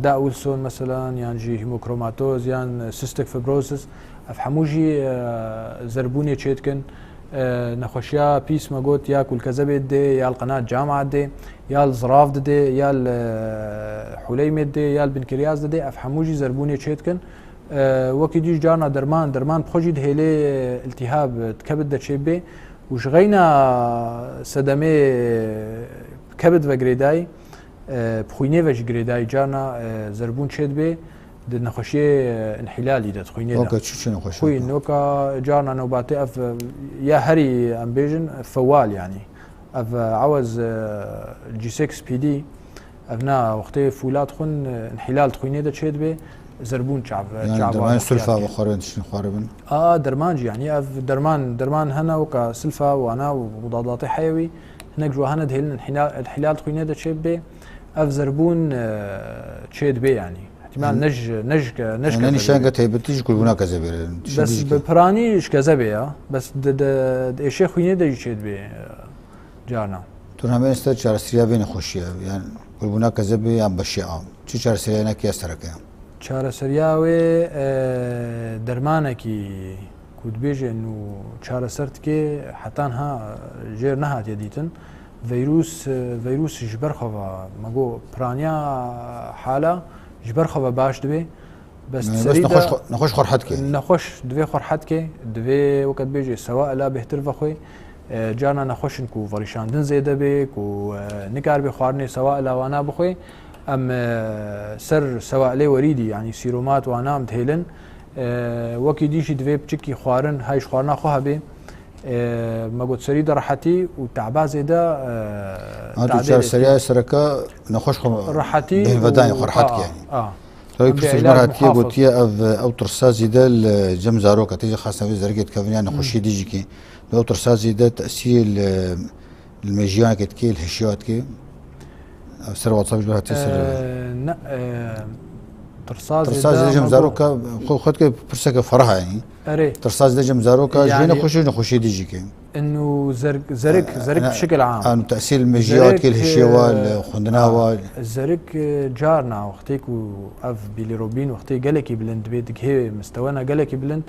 Da Wilson meselan, yan jî hemochromatoz, yan cystic fibrosis. Ev hemû jî, e, zerbûnê çêdikin. E, nexweşiya pîs me got, ya ku li kezebê didê, ya li qenat cama didê, ya li zirav didê, ya li, e, huleyme didê, ya li binkiryas didê. Ev hemû jî zerbûnê çêdikin. E, wekî dî carna derman, derman bi xwe jî dihêlê, e, iltihab, e, di kebid de çêbibê û ji xeyna sedemê, e, kebid ve girêdayî, e, bi xwînê ve jî girêdayî carna, e, zerbûn çêdibê di nexweşiyê, e, inhîlalî de, di xwînê de. Weke çi, çi nexweşiyeke? Xwîn, weka carna newbatê ev, e, ya herî em bêjin fewal yanî. Ev, e, ewez, e, G six P D, ev na wextê fûla dixwin, e, inhîlal di xwînê de çêdibe, zerbûn çav, yani çav dermanê sulfa bixwarin, tiştin xwaribin. A, derman jî, yani ev derman, derman hene weka silfa, wana û mudadatê heyewî, hinek ji wa hene dihêlin inhîla-, inhîlal di xwînê de çêbibe, ev zerbûn, e, çêdibe yani. Ihtimal ne ji, ne ji ke-, ne ji yani kezebê. Nîşaneke taybetî ji kulbûna kezebê re. Bes bi piranî ji kezebê ya. Bes di, di, di êşê xwînê de jî çêdibe, e, carna. Tu hemê ser çareseriya vê nexweşiyê, yan kulbûna kezebê yan beşê av. Çi çareseriya neke ya sereke ya? Çareseriya wê, e, dermanekî ku dibêje nû çareser dike, heta niha jêr nehatiye dîtin. Veyrûs, e, veyrûs ji ber xwe ve, me got, piraniya hala ji ber xwe ve baş dibe. Bes serî de nexweş xwe, nexweş xwe rehet ke. Nexweş divê xwe rehet ke, divê weke dibêjê sewaila bêhtir vexwe. E, carna nexweş in ku verîşandin zêde bê, ku, e, nikaribê xwarinê sewaila wana bixwe. Em, e, ser sewailê werî dî, yanî sîromat wana em dihêlin. E, wekî dî jî divê piçikî xwarin, hay ji xwarina xwe hebê. E, me got serî de rehetî û teba zêde, e, Ha, tu tadê çar de seriya sereke nexweş xwe rehetî bêhnvedanê û, xwe rehet a, kir, yanî. A. Tabii Em bê pirsek îlac me hatiye muhafız. Gotiye ev, ew tirsa zêde li cem zaroka, tê jî xasna vê zergê dikevin ya nexweşiyê dî jî kê. Ew tirsa zêde tesîrê li, li mêjiyanekê dikê, li hişiya dikê. Ev ser WhatsApp ji ber hatiye ser. E, ne, e, tirsa Tirsa zêde zêde cem me zaroka, got xwe, xwe dike pirseke ferah yanî. Erê. Tirsa zêde cem zaroka, ji vê Yanî nexweşî, nexweşiyê dî jî kê. Inu zer-, zerik, E, zerik e, bi şekil am. Anu tesîr li mêjiya Zerik, dikê, li hişê wa, e, li xwendina a, wa. Zerik, e, carna wextê ku ev bilîrobîn wextê gelekî bilind dibê, digihê mistewena gelekî bilind,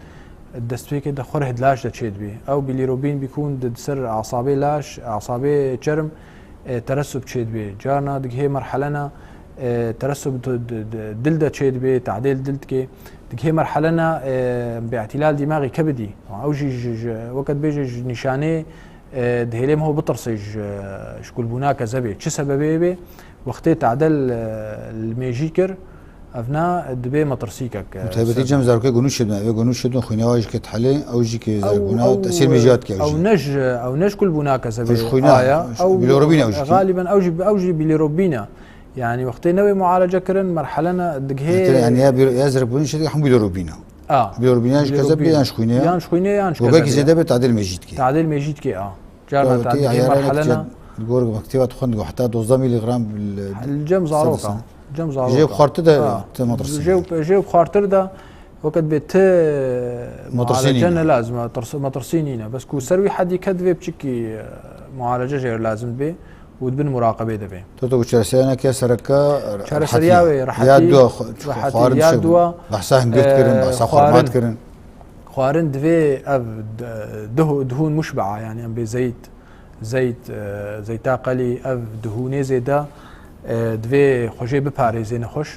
destpêkê de xwe reh di laş de çêdibê. Ew bilîrobîn bîkûn di, di ser asabê laş, asabê çerm, e, teresub çêdibê. Carna digihê merhelena, e, teresub di, di, di, dil de çêdibê, tadêl dil dikê. Digihê merhelena, e, bi îtîlal dîmaxî kebidî. Ew jî ji, ji, weke dibêje ji nîşanê, e, dihêlê miho bitirsê ji, ji kulbûna kezebê. Çi sebebê bê? Wextê tadel, e, li mêjî kir, evna dibê metirsîkek, e, Bi taybetî ser cem zarokê gonû şidin, evê gonû şidin, xwîna wa jî ke thelê, ew jî ke Ew, zerbûna, ew, tesîr mêjî hat ke ew jî. Ew ne ji, ew ne ji kulbûna kezebê Ew ji xwîna, aya, ew bilorobîn ew jî ke. Galiben ew jî, ew jî bilîrobîn e. Yanî wextê newê mualece kirin, merhelena digihê Yanî ya bîro-, ya zerbûnî şidin, hem bilorobîn e. A. Bilorobîn yan ji kezebê yan ji xwînê ya. Yan ji xwînê yan ji kezebê. Wekî zêde be tadêl mêjî dikê. Tadêl mêjî dikê a. Carna Tabii, tê tadêl eyara merhelena. Li gor mekteba dixwend, heta dozdeh miligram li Li cem zaroka. Cem zaroka. Jê xwartir de A. te metirsîn. Jê, jê xwartir de weket bê ti Metirsî mualece nîne. Ne lazim e, tirs-, metirsî nîne. Bes ku ser wî hedî ket vê piçikî, e, mualece jê lazim bê û di bin muraqebê de bê. Tu tu çareseriyeke sereke Çareseriya rehetî. Wê rehetî, Ya dua xwe-, rehetî, xwarin ya çi dua, behsa hingir e, kirin, behsa xwarin. Xurmat kirin. Xwarin divê ev d-, duh-, dihûn muşbea, yanî em bê zeyt, zeyt, e, zeyta qelî, ev dihûnê zêde, e, divê xwe jê biparêzê nexweş.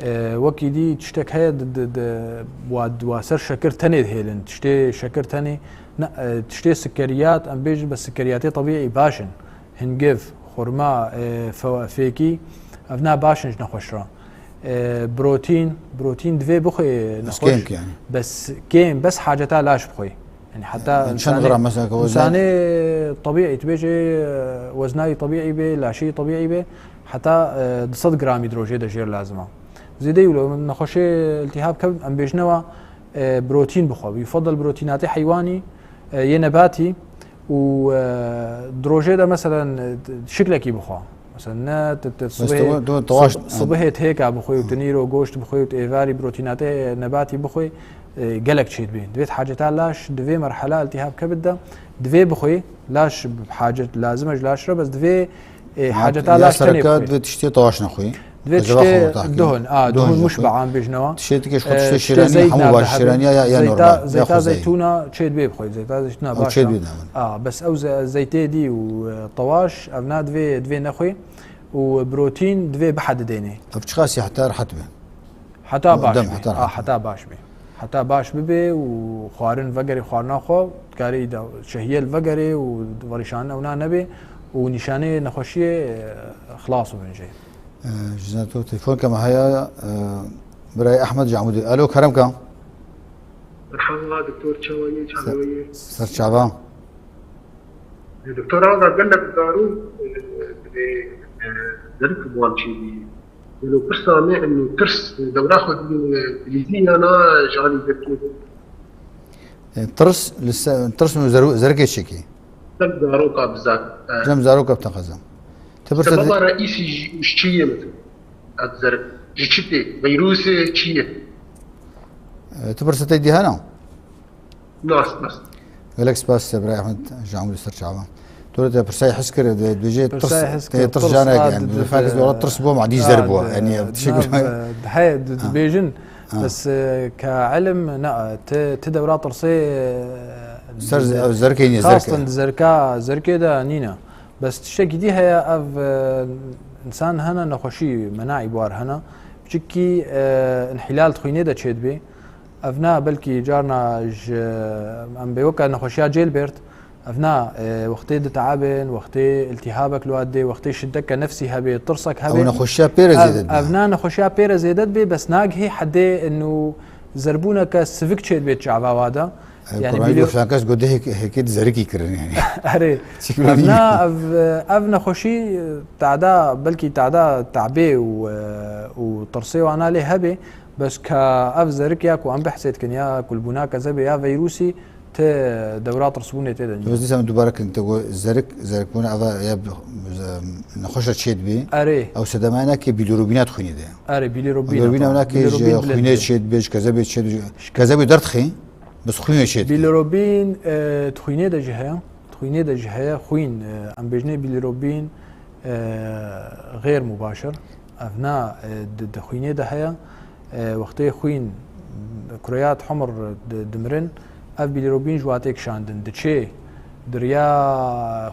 E, wekî dî tiştek heye di, di, di, wa, wa ser şekir tenê dihêlin. Tiştê şekir tenê, ne, e, tiştê sikeriyat, em bêjin be sikeriyatê tebîî baş in. Hingiv, xurma, e, fe-, fêkî, ev ne baş in ji nexweş re. E, brotîn, brotîn divê bixwe Bes nexweş. Kêm ki yani. Bes kêm, bes haceta laş bixwe. Yani heta Yani çend insanê, gram mesela ki wezna? İnsanê tebîî, tu bêjê, e, weznayî tebîî bê, laşî tebîî bê, heta, e, du sed gramî di rojê de jêr lazim e. Zêdeyî wilo, nexweşê iltihab kevin, em bêjine wa, e, brotîn bixwe. Yufadal brotînatê heywanî, e, yê nebatî û, e, di rojê de meselen, e, şiklekî bixwe. Mesela ne, tu, tu Bes sibihê, tu, tu, tu waş sib-, sibihê tu hêka bixwe û tu nîro goşt bixwe û tu êvarî brotînatê nebatî bixwe, e, gelek çêdibê. Divê haceta laş, di vê merhela iltihab kevin de, divê bixwe, laş hacet lazim e ji laş re, bes divê, e, Ha, haceta ya laş tenê sereke bixwe. Divê tiştê tawaş nexwe. Divê Acaba tiştê xwe tahkim. Duhun, a, Duhun duhun jixwe. Muşbean bêjnewa. Tiştê dike ji xwe E, tiştê tiştê şêranî, zeyt hemû baş navdehebê. Şêranî ya, ya Zeyta, normal, ya zeyta xwe zey. Zeytûna çêdibê bixwe, zeyta zeytûna Ew baş e. Çêdibê navin. A, bes ew ze-, zeytê dî û, e, tawaş, ev na divê, divê nexwe û brotîn divê bihedidênê. Ev çiqasî heta rehet be? Heta baş Dem be. Heta A, rehet be. Heta baş be. Heta baş bibe û xwarin vegerê xwarina xwe, dikarê da şehiyel vegerê û verîşanîna wina nebe û nîşanê nexweşiyê, e, xilas bibin jê. E, ji zina to telefoneke me heye, e, birayê Ehmed ji Amûdê. Alo, kerem ke. Merhaba, doktor, çawa yê, çawa yê? Ser çava. Doktor, ava gelek zarok, e, divê, e, derik bi wan çêbî. Welo pirsa me, em tirs, dewra xwe di, e, dilîzî yana ji alî derkê. E, tirs, li se-, tirs min zer-, zerikê çêkî. Ser zaroka bizar. E. Cem zaroka bi teqeza. Te pirsa Sebeba di- reîsî ji, ji çi ye mesela? Ev zerik. Ji çi tê? Vîrusê çi ye? E, tu pirsa te dî hene? Nas, nas. Gelek spas, Sebre Ehmed, ji Amûdê ser çava. Tu te pirsayê his kir, di, dibêje Pirsayê tirs, his kir, tê tirs tirs, canek, a, yani, di, bi di, fekis di, wala tirs bû, ma dî a, zer bû, di, yani, ev di, tişik na, bi, di, he, di, Ha. Dibêjin, Ha. Bes, e, ka ilim, na, ti, ti dewra tirsê, e, Ser di, ze-, ev zerkê nî, xastin zerkê. Di zerka, zerkê de nîne. Bes tiştekî dî heye, ev, e, insan hene nexweşî, menaî bi war hene. Piçikî, e, inhîlal di xwînê de çêdibê. Ev na belkî carna ji, em bê weke nexweşiya Gilbert, ev na, e, wextê diteabin, wextê iltihabek li wa dê, wextê şideke nefsî hebe, tirsek hebe. Ew nexweşiya pê re Ev, zêde dibê. Ev na nexweşiya pê re zêde dibê, bes nagihê hedê inu zerbûneke sivik çêdibê çava wa de. Ev Yani Kur'anê bîlo- got, filan kes got, hêk-, hêkê di zerikî kirin yani. Erê. Çi Ev ne, ev, ev nexweşî, e, tada, belkî tada tabê û, e, û tirsê wana lê hebe, bes ka ev zerik ya ku em behsê dikin, ya kulbûna kezebê ya veyrûsî, ti dewra tirsbûnê tê de nîne. Bes dîsa min dubare kirin, te got zerik, zerikbûna eva ya bi-, nexweşa çê dibê. Erê. Ew sedemaya nake bîlirobîna di xwînê de. Erê, bîlirobîna, Bîlirobîna tamam. Nake ji Bîlirobîn bilind xwînê dibê. Çê dibê, ji kezebê çê dibê. Ji kezebê derdixê. Bes xwînê çê dike. Bilirubin, e, di xwînê de jî heye. Di xwînê de jî heye. Xwîn, e, em bêjinê bilirubin, e, xêr mubaşir. Ev na, e, di, di xwînê de heye. E, wextê xwîn, kureya di humir di, dimirin, ev bilirubin ji watê kişandin. Diçê di riya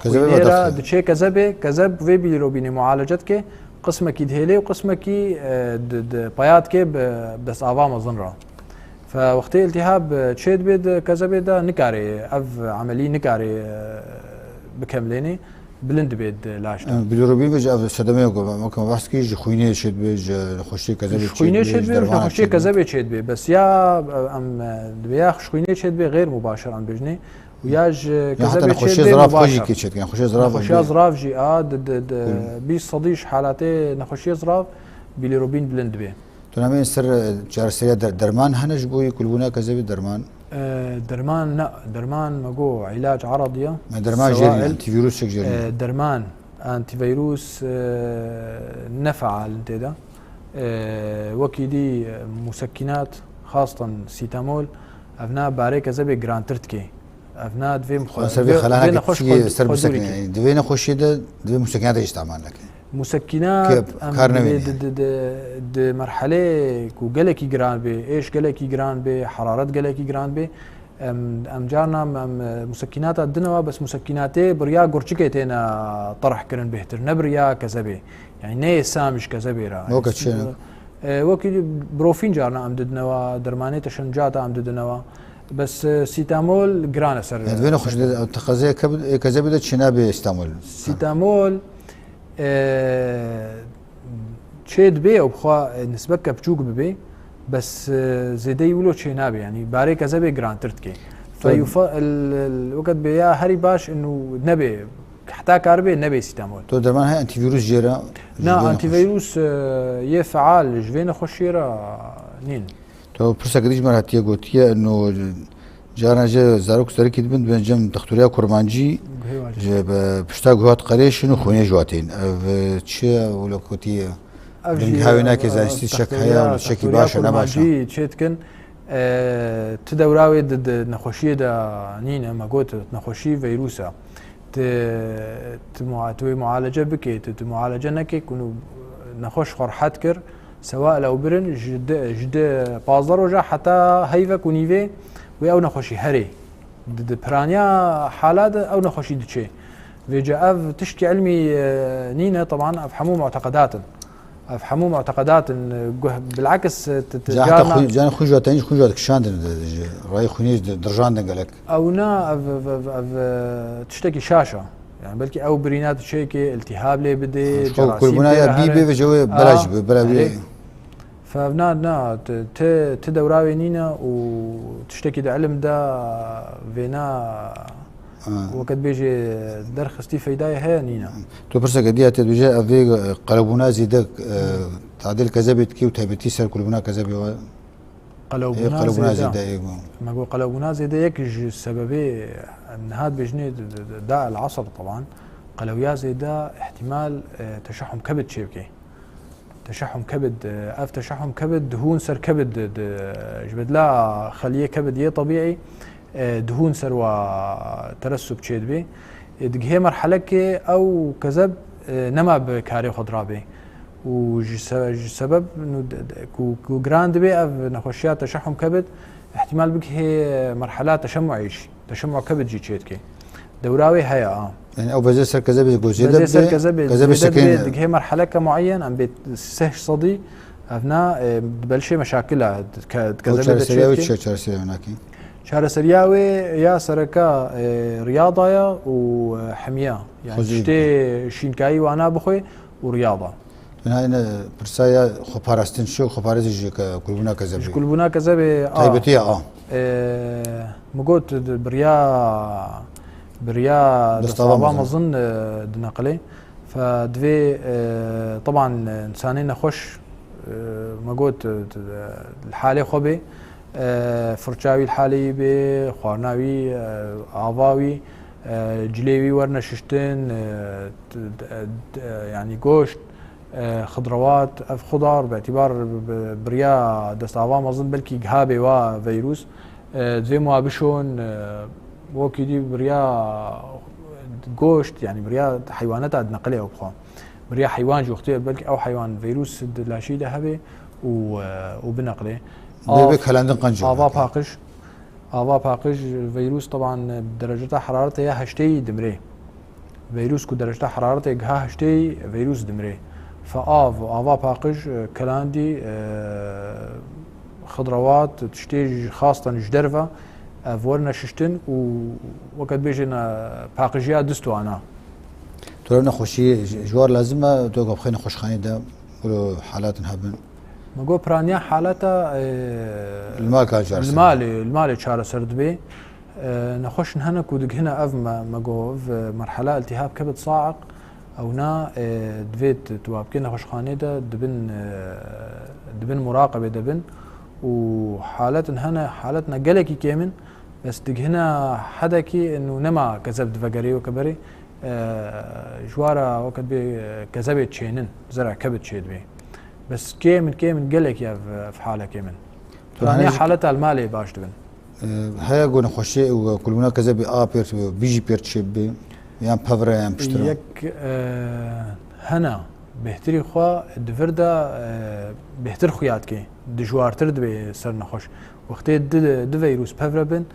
Kezebê xwînê ve re, derxê. Diçê kezebê, kezeb vê bilirubinê mualece dike. Qismekî dihêlê û qismekî, e, di, di peya dike bi, bi destava mezin re. Fe wextê îltihab çê dibê di kezebê de, nikarê ev emelî nikarê, e, bikemlênê, bilind dibê di laş de. Em, bilirubin ve ji ev sedemê ku me, me bahs kir, ji xwînê çê dibê, ji nexweşiyê kezebê Ji çê xwînê dibê, çê ji dibê, ji dermana nexweşiyê çê dibê. kezebê çê dibê. Bes ya, e, em, e, dibê ya xwînê çê dibê, xêr mubaşir em bêjinê. Û ya ji Ya heta kezebê çê nexweşiyê dibê zirav xwe jî mubaşir. kê çê dike, nexweşiya zirav Nexweşiya dibê. zirav jî a, di, di, di, Kul- bîst sedî ji halatê nexweşiya zirav bilirubin bilind dibê. Tu nameyên ser, e, çareseriya der-, derman hene ji bo yê kulbûna kezebê derman? E, derman ne, derman me got îlac eradî ye. Me derman Sewail, jêrî, antîvîrusek jêrî. E, derman, antîvîrus, e, ne feal in tê de. E, wekî dî, e, musekînat, xastan sîtamol, ev na barê kezebê girantir dike. Ev na divê Xwe ser vê vê, xelana vê ki nexweş tişkî xwe, ser xwe dûrî bisekin. kê. Di vê nexweşiyê de, di vê musekînatê jî îstemal neke. Musekînat, Kê em kar dibê newêne. di, di, di, di merhelê ku gelekî giran bê, êş gelekî giran bê, heraret gelekî giran bê, em, em carna em, em, musekînata dine wa, bes musekînatê bi riya gurçikê têne terh kirin bêhtir, ne bi riya kezebê. Yani neyê sam ji kezebê re. Weke çi? E, wekî brofîn carna em didine wa, dermanê teşencata em didine wa. Bes, e, sîtamol giran e ser Yani, di vê nexweş de, teqezê keb-, ê kezebê de çênabê sîtamol. Sîtamol, e, çê dibê ew bi xwe, e, nisbetke biçûk bibê, bes, e, zêdeyî wilo çê nabe, yanî barê kezebê girantir dike. Fe Tabii. yufa-, el, el, weket bê ya herî baş inu nebê, heta karibe nebê sîtamol. To derman heye antîvîrus jê re? Na, Ji vê antîvîrus, e, yê feal ji vê nexweşiyê re nîn. To pirseke dî ji me re hatiye gotiye, no, caran jî zarok serikî dibin, dibin cem dextûriya kurmancî, Guhê wacê. ji be pişta guhat qerêşin û xwînê ji watên. Ev, e, çi ye wilo gotiye? Ev jî, Denghavê nake e, zanistî çek dextûriya, heye û çekî dextûriya baş e, ne baş e? kurmancî çê dikin. E, ti dewra wê di, di nexweşiyê de nîne, me got, nexweşî veyrûs e. Ti, ti mua-, ti wê mualece bikê, ti, ti mualece nekê, ku nexweş xwe rehet kir, sewa ele ew birin, ji di, ji di pazdeh roja heta heyvek û nîvê wê ew nexweşî herê. Di, di piraniya hala de ew nexweşî diçê. Vêca ev tiştkî ilmî, e, nîne, teban ev hemû muteqedat in. Ev hemû muteqedat in, e, guh-, bilakis, e, ti, ti Ca heta carna xwî-, carna xwîn ji tenî xwîn ji kişandin, di, ji rayê xwînê di, dirjandin gelek. Ew na, ev, ev, ev, ev, e, tiştekî şaş e. Yani belkî ew birîna tu çêkê, iltihab lê bidê, Ji xwe cerazîm kulbûna tê ya re bî here. bê ve ji wê bela A, ji bê, bela wê. erê. Fe ev na, na, ti, ti, ti dewra wê nîne û tiştekî di ilim de vêna Ha. weket bêjê derxistî feydayê heye nîne. Tu pirseke diya te dibêje, ev vê, e, qelebûna zêde, e, tadê li kezebê dikê û taybetî ser kulbûna kezebê we? Qelewbûna Ê, qelewbûna zêde. zêde, ê, bû. Me got qelewbûna zêde yek ji sebebê em niha dibêjinê d-, d-, d-, da el asr teban. Qelewya zêde ihtimal, e, teşehum kebid çê bike. Teşehum kebid, e, ev teşehum kebid dihûn ser kebid di, di, ji bedla xeliyê kebid yê tebîî, e, dihûn ser wa teresub çê dibê. E, digihê merhelekê ew kezeb, e, nema bi karê xwe dirabê. Û ji se-, ji sebeb nu de, de, ku, ku giran dibê ev nexweşiya teşehum kebid, ihtimal bigihê merhela teşemu'ê jî. Teşemu kebid jî çê dike. Dewra wê heye a. Yani ew bezê ser kezebê ku zêde Bezê ser bê, kezebê kezebê zêde sekên dibê, digihê merheleke muayyen, em bê seh sedî, ev na, e, belşê meşakil a, ke-, Ew kezebê de çareseriya çê wê dike. çi ye, çareseriya wê nakî? Çareseriya wê ya sereka, e, riyada ye û, e, hemiya. Yani Xwezî. tiştê şînkayî wana bixwe û riyada. Binayne pirsa ya xweparastin şo, xweparêzî ji ke-, kulbûna kezebê. Ji kulbûna kezebê, a. Taybetiya a. E, min got, di-, biriya, biriya Destava destava mezin. Mezin, e, dineqilê. Fe divê, e, teban, e, însanê nexweş, e, min got, e, di-, li halê xwe bê, e, firça wî li halê wî bê, xwarina wî, e, ava wî, e, cilê wî werne şiştin, e, t-, t-, e, yanî goşt, e, xidrawat, ev xudar, bi îtîbar bi, bi, biriya destava mezin belkî giha bê wa veyrûs, e, divê ma bişon, e, wekî dî biriya goşt, yanî biriya heywaneta dineqilê ew bixwe. Biriya heywan jî wextê belkî ew heywan veyrûs di laşî de hebe û, e, û bineqilê. Bê, bê Av, kelandin qenc ava heke. Paqij, ava paqij veyrûs teban bi dereceta heraretê ya heştê yî dimrê. Veyrûs ku dereceta heraretê giha heştê yî, veyrûs dimrê. Fe av, ava paqij, e, kelandî, e, xidrawat, tiştê ji xastan ji derve, ev werine şiştin û weke dibêjin, e, paqijiya dist wana. Tu re nexweşî ji, ji war lazim e, tu ku bixê nexweşxanê de, wilo halatin hebin. Me got piraniya haleta, e, Li mal ka çareser. Li malê, li malê çareser dibe. E, nexweşin hene ku digihine ev me, me got, ev, e, merhela iltihab kebid sa'iq, ew na, e, divê tu, tu wa bikê nexweşxanê de dibin, e, dibin muraqebê de bin û haletin hene, haletine gelekî kêm in, bes digihine hedekî û nema kezeb divegerê weke berê, e, ji wara weke dibê, e, kezebê çênin, zera kebid çêdibê. Bes kêm in, kêm in, gelekî ev, ev hale kêm in. Tu Piraniya hene haleta li malê baş dibin. E, heye ku nexweşiyê û kulbûna kezebê a pêr, bî jî pêr çêbibe, yan pevre yan piştre? Yek, e, hene bêhtirî xwe di vir de, e, bêhtir xuya dike, dijwartir dibe ser nexweş. Wextê di, di veyrûs pevre bin,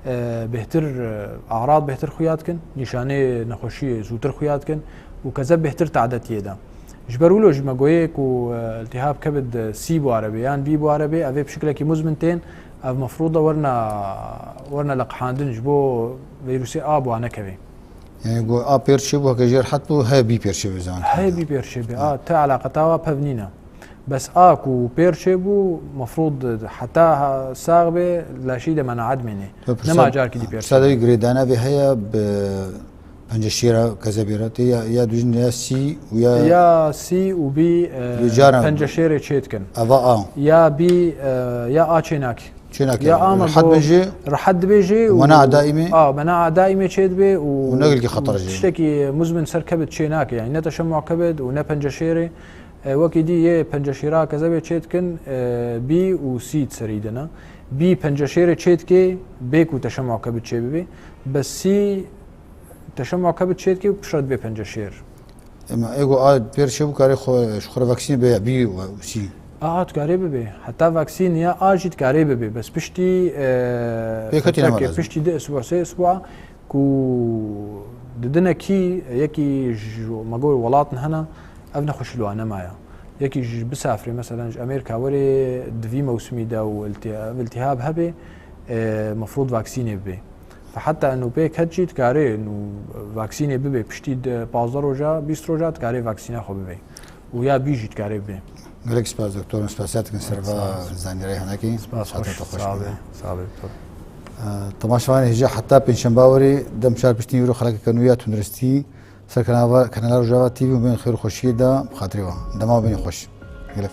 e, bêhtir, e, arad bêhtir xuya dikin, nîşanê nexweşiyê zûtir xuya dikin û kezeb bêhtir tade tiyê de. Ji ber wilo jî me goyê ku, e, iltihab kebid, e, sî buare bê yan bî buare bê, ev ê bi şiklekî muzmin tên, ev mefrûd e werna, werna leqehandin ji bo veyrûsê A bi wan nekeve. Yani ku A pêr çêbû, heke jê rehet bû, heye bî pêr çêbê zanin. Heye bî pêr çêbê. Ha. A, te eleqeta wa pev nîne. Bes A ku pêr çêbû, mefrûd heta ha-, sax bê, laşî de menaet mînê. Nema carkî dî pêr çêbê. Pisa de wî girêdana vê heye bi penceşêra kezebê re tê ya, ya dijin ya sî û ya Ya sî û bî, e, Lê caran penceşêrê çê dikin. Eva A. Ya bî, e, ya A çê nake. Çê nake. Ya A me Rehet go bin jê. Rehet dibê jê û Mena daîmê. A, mena daîmê çê dibê û Û ne gelkî xeter jê. Tiştekî muzmin ser kebid çê nake. Yani ne teşemûa kebid û ne penceşêrê. E, wekî dî yê penceşêra kezebê çê dikin, e, bî û sî di serî de ne. Bî penceşêrê çê dikê, bê ku teşemûa kebid çê bibê. Bes sî teşemûa kebid çê dikê û piştre dibê penceşêr. Ema ê ku a pêr çêbû karê xwe, ji xwe re vaksînê bê ya bî û sî. A, a dikarê bibê. Heta vaksîn ya a jî dikarê bibê. Bes piştî, e, Pêkhatî nema lazim. Piştî di isbû, sê isbûa ku didine kî, yekî ji me got welatin hene, ev nexweşî li wan nemaye. Yekî ji bisafirê, meselen ji Amerîka werê di vî mewsimî de û ilti-, ev iltihab hebe, e, mefrûd vaksînê bibê. Fe heta eno pê ket jî dikarê, eno vaksînê bibê, piştî di pazdeh roja, bîst roja dikarê vaksîna xwe bibê. Û ya bî jî dikarê bibê. Gelek spas doktor, spasiya dikin ser va zanîrê henekî. Spas, xweş, sağ be, sağ be doktor. E, temaşevanê hêja heta pêncşemba werê dem çar piştî wiro xelekeke nû ya tunduristî ser kanala, kanala Rojava T V û bên xêr û xweşiyê de bi xatirê wan. Dema bênê xweş. Gelek.